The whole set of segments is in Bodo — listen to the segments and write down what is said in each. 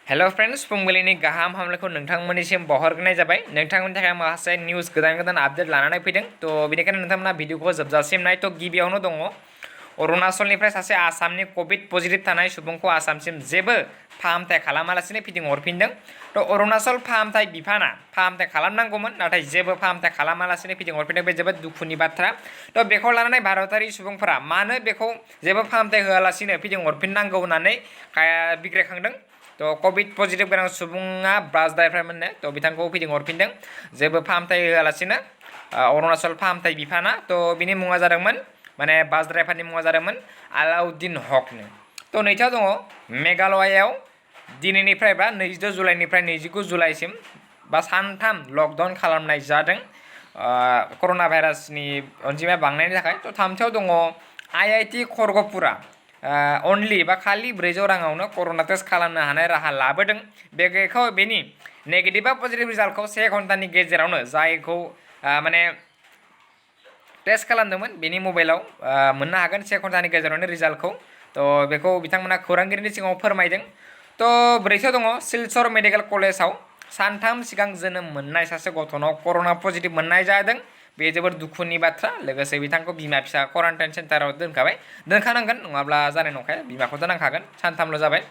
हेलो फ्रेंड्स फुंबिलिनि गाहाम हामलायखौ नोंथांमोननिसिम बावहरग्रोनाय जाबाय नोंथांमोननि थाखाय माखासे निउज गोदान आपडेट लानानै फैदों तो बेनिखायनो नोंथांमोना भिडिअखौ जोबजासिम नाय तो गिबियावनो दङ अरुणाचलनिफ्राय सासे आसामनि कोविड पजिटिव थानाय सुबुंखौ आसामसिम जेबो फाहामथाय खालामालासिनो फिदिं हरफिनदों तो अरुणाचल फाहामथाय बिफाना फाहामथाय खालामनांगौमोन नाथाय जेबो फाहामथाय खालामालासिनो फिदिं हरफिनदों बे जोबोद दुखुनि बाथ्रा तो बेखौ लानानै भारतारि सुबुंफोरा मानो बेखौ जेबो फाहामथाय होआलासिनो फिदिं हरफिननांगौ होननानै बिग्रायखांदों तो कोविड पजिटिव गोनां सुबुङा बास ड्राइभारमोननो तो बिथांखौ फिदिं हरफिनदों जेबो फाहामथाय होआलासिनो अरुणाचल फाहामथाय बिफाना तो बिनि मुङा जादोंमोन माने बास ड्राइभारनि मुङा जादोंमोन आलाउद्दिन हकनो तो नैथियाव दङ मेघालयाव दिनैनिफ्राय बा 22 जुलाइनिफ्राय 29 जुलाइसिम बा सानथाम लकडाउन खालामनाय जादों कर'ना भाइरासनि अनजिमाया बांनायनि थाखाय तो थामथियाव दङ आईआईटी खरगपुरा अनलि बा खालि 400 राङावनो कर'ना टेस्ट खालामनो हानाय राहा लाबोदों बेखौ बेनि नेगेटिभ बा पजिटिभ रिजाल्टखौ 1 घन्टानि गेजेरावनो जायखौ माने टेस्ट खालामदोंमोन बेनि मबाइलाव मोननो हागोन 1 घन्टानि गेजेरावनो रिजाल्टखौ तो बेखौ बिथांमोना खौरांगिरिनि सिगाङाव फोरमायदों तो ब्रैथियाव दङ सिलचर मेडिकेल कलेजाव सानथाम सिगां जोनोम मोननाय सासे गथ'नाव कर'ना पजिटिभ मोननाय जादों बे जोबोर दुखुनि बाथ्रा लोगोसे बिथांखौ बिमा फिसा क्वारन्टाइन सेन्टाराव दोनखानांगोन नङाब्ला जानाय नंखाया बिमाखौथ' नांखागोन सानथामल' जाबाय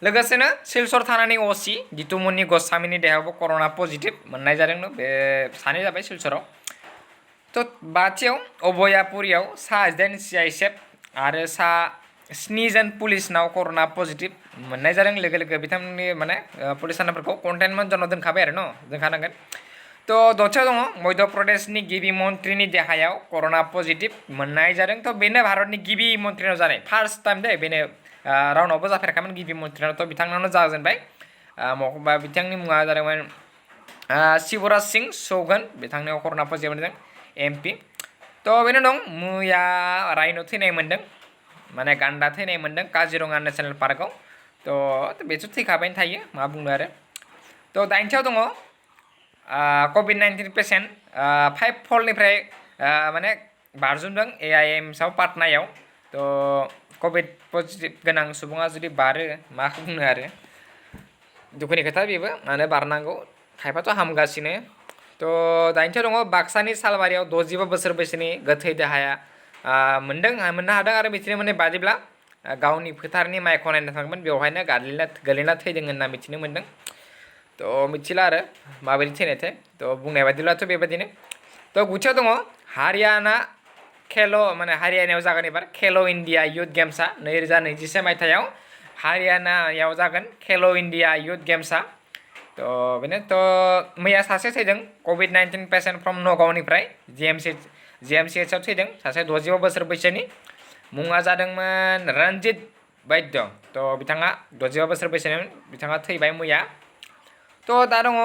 लोगोसेनो सिलचर थानानि असि दितुमनि गस्वामीनि देहायावबो कर'ना पजिटिभ मोननाय जादों बे सानै जाबाय सिलचराव तो बाथियाव अभयापुरियाव सा 8 CISF आरो सा 7 जन पुलिसनाव कर'ना पजिटिभ मोननाय जादों लोगो लोगो बिथांमोननि माने पुलिस थानाफोरखौ कन्टेनमेन्ट जनाव दोनखाबाय आरो दोनखानांगोन तो दथियाव दङ मध्य प्रदेशनि गिबि मन्त्रिनि देहायाव कर'ना पजिटिभ मोननाय जादों तो बेनो भारतनि गिबि मन्त्रिनाव जानाय फार्स्ट टाइम दे बेनो रावनावबो जाफेराखैमोन गिबि मन्त्रिनाव तो बिथांनावनो जाजेनबाय बिथांनि मुङा जादोंमोन शिवराज सिंह चौहान बिथांनियाव कर'ना पजिटिभ मोनदों MP तो बेनो दं मैया रायन' थैनाय मोनदों माने गान्दा थैनाय मोनदों काजिरङा नेसनेल पार्कआव तो बेथ' थैखाबायनो थायो मा बुंनो आरो तो दाइनथियाव दङ COVID-19 पेसेन्ट 5 फलनिफ्राय माने बारजुमदों AIMSआव पाटनायाव तो कोविड पजिटिभ गोनां सुबुङा जुदि बारो मा बुंनो आरो दुखुनि खोथा बेबो मानो बारनांगौ खायफाथ' हामगासिनो तो दाइनथियाव दङ बाक्सानि सालबारियाव 65 बोसोर बैसोनि गोथै देहाया मोननो हादों आरो मिथिनो मोननाय बादिब्ला गावनि फोथारनि माइखौ नायनो थांदोंमोन बेवहायनो गोलैना थैदों होनना मिथिनो मोनदों तो मिथिला आरो माबायदि थैनायथाय तो बुंनाय बादिब्लाथ' बेबायदिनो तो गुथियाव दङ हारियाना हारियानायाव जागोन एबार खेल' इन्डिया युथ गेम्सआ 2021 मायथाइयाव हारियानायाव जागोन खेल' इन्डिया युथ गेम्सआ तो बेनो तो मैया सासे थैदों COVID-19 पेसेन्ट फ्रम नगावनिफ्राय GMCHआव थैदों सासे 65 बोसोर बैसोनि मुङा जादोंमोन रन्जित बायद्य तो बिथाङा 65 बोसोर बैसोनि बिथाङा थैबाय मैया तो दा दङ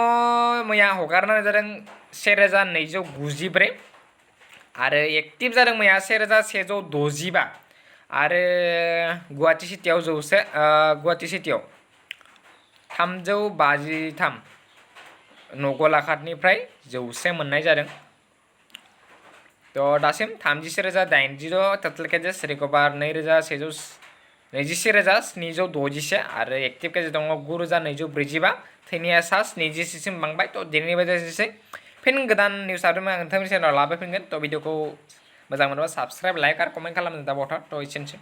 मैया हगारनाय जादों 1294 आरो एक्टिभ जादों मैया 1165 आरो गुवाहाटी सिटियाव 353 नगलाघाटनिफ्राय 100 मोननाय जादों तो दासिम 31,800 टोटल केसेस रिकभार 21,761 आरो एक्टिभ केसेस दङ 9,245 थैनाया सा 26 सिम बांबाय तो दिनैनि बायदिसै फिन गोदान निउस आरो आं नोंथांनि चेनेलाव लाबोफिनगोन तो भिडिअखौ मोजां मोनोबा साबस्क्राइब लाइक आरो कमेन्ट खालामनो दाबावथार तो एसेनोसै।